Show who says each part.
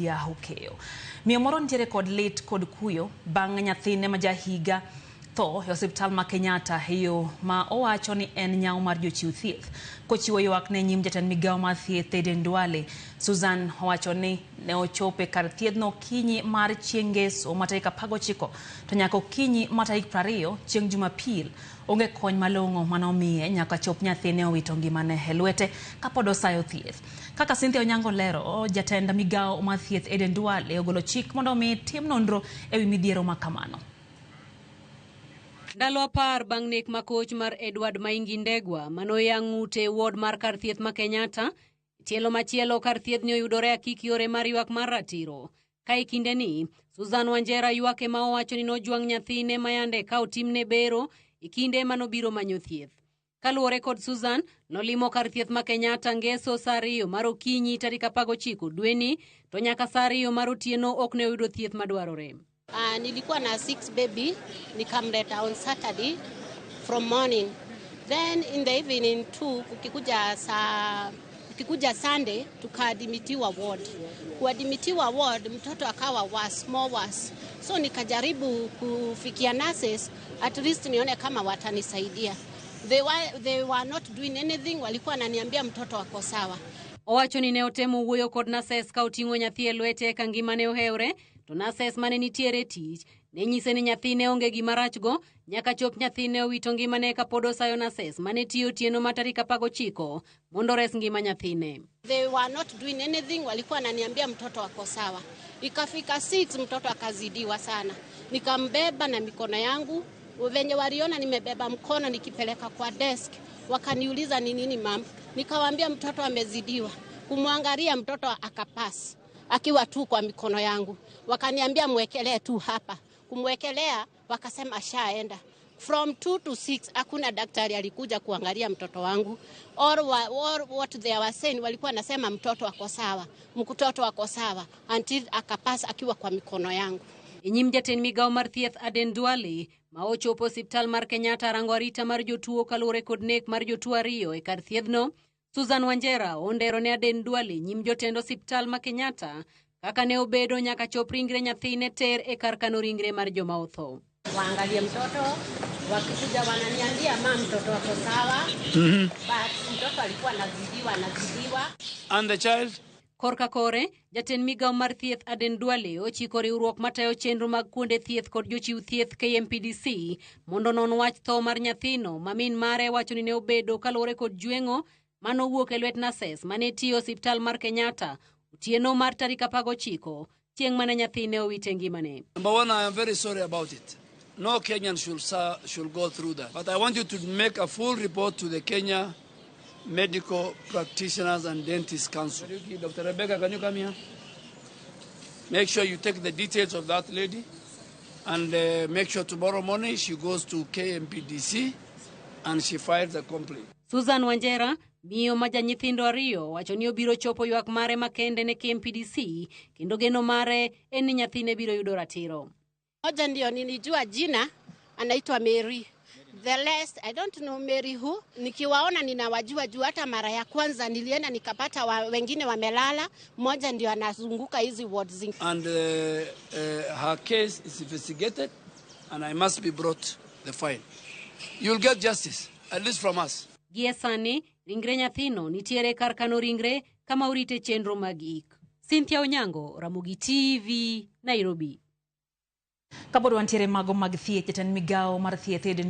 Speaker 1: Okeyo. Miyo moro nitiere kod lit kod kuyo bang' nyathine ma jahiga tho e osiptal ma Kenyatta e yo ma owacho ni en nyawo mar jochiw thieth. Kochiwo ywak ne nyim jatend migawo mar thieth Aden Duale, Susan owacho ni ne ochopo e kar thiedhno okinyi mar chieng' ngeso ma tarik 19 to nyaka okinyi ma tarik 20 chieng' Jumapil onge kony malong'o manomiye nyaka chop nyathine owito ngimane e lwete kapod osayo thieth. Kaka Cynthia Onyango lero, jatend migawo mar thieth Aden Duale ogolo chik mondo omi tim nonro ewi midhiero ma kamano.
Speaker 2: Ndalo 10 bang' nek makoch mar Edward Maingi Ndegwa manoyang' ng'ute e ward mar kar thieth ma Kenyatta, tielo machielo kar thiethni oyudore akik yore mar ywak mar ratiro. Ka e kindeni, Susan Wanjera ywak ema owacho ni nojwang' nyathine ma yande ka otimne bero e kinde manobiro manyo thieth. Kaluwore kod Susan, nolimo kar thieth ma Kenyatta ngeso saa 2 mar okinyi tarik 19 dweni, to nyaka saa 2 mar otieno ok ne oyudo thieth madwarore.
Speaker 3: Nilikuwa na six baby, nikamleta on Saturday from morning, then in the evening too, kukikuja Sunday tukaadmitiwa ward. Kuadmitiwa ward, mtoto akawa worse, more worse, so nikajaribu kufikia nurses at least nione kama watanisaidia. They were not doing anything. Walikuwa wananiambia mtoto ako sawa.
Speaker 2: Owacho ni ne otemo wuoyo kod nurses ka oting'o nyathi e lwete ka ngimane ohewre, to nurses mane nitiere e tich ne nyise ni nyathine onge gima rachgo nyaka chop nyathine owito ngimane kapod osayo nurses mane tiyo otieno ma tarik 19 mondo ores ngima nyathine.
Speaker 3: They were not doing anything, walikuwa wananiambia mtoto ako sawa. Ikafika 6, mtoto akazidiwa sana, nikambeba na mikono yangu. Venye waliona nimebeba mkono nikipeleka kwa desk, wakaniuliza, "Ni nini, ma'am?" Nikawaambia mtoto amezidiwa. Kumwangalia mtoto akapass akiwa tu kwa mikono yangu, wakaniambia mwekelee tu hapa. Kumwekelea wakasema ashaenda. From 2 to 6 hakuna daktari alikuja kuangalia mtoto wangu or what they were saying, walikuwa nasema mtoto ako sawa, mtoto ako sawa, until akapass akiwa kwa mikono yangu.
Speaker 2: E nyim jatend migawo mar thieth Aden Duale ma ochopo osiptal mar Kenyatta rango arita mar jotuo kaluwore kod nek mar jotuo ariyo e kar thiedhno, Susan Wanjera ondero ne Aden Duale nyim jotend osiptal ma Kenyatta kaka ne obedo nyaka chop ringre nyathine ter e kar kano ringre mar joma otho.
Speaker 3: Waangalie mtoto, wakikuja wananiambia, "Ma, mtoto ako sawa," but mtoto alikuwa anazidiwa, anazidiwa.
Speaker 4: And the child?
Speaker 2: Korka kore, jatend migawo mar thieth Aden Duale ochiko riwruok matayo chenro mag kuonde thieth kod jochiw thieth KMPDC mondo onon wach tho mar nyathino ma min mare wacho ni ne obedo kaluwore kod jweng'o manowuok e lwet nurses mane tiyo osiptal mar Kenyatta otieno mar tarik 19 chieng' mane nyathine owite ngimane.
Speaker 4: Number one, I am very sorry about it. No Kenyan should go through that. But I want you to make a full report to the Kenya Medical Practitioners and Dentists Council. Dr. Rebecca, can you come here? Make sure you take the details of that lady and make sure tomorrow morning she goes to KMPDC and she files a complaint.
Speaker 2: Susan Wanjera, miyo ma ja nyithindo ariyo, wacho ni obiro chopo ywak mare makende ne KMPDC kendo geno mare en ni nyathine biro yudo ratiro.
Speaker 3: Moja ndio nilijua jina, anaitwa Mary. The rest I don't know Mary who. Nikiwaona ninawajua juu hata mara ya kwanza nilienda nikapata wengine wamelala, mmoja ndio anazunguka hizi wards zingine.
Speaker 4: And her case is investigated and I must be brought the file. You'll get justice, at least from us.
Speaker 2: Gie sani, ringre nyathino nitiere kar kano ringre kama orite chenro mag ik. Cynthia Onyango, Ramogi TV, Nairobi.
Speaker 1: Kapod wantiere mago mag thieth, jatend migawo mar thieth Aden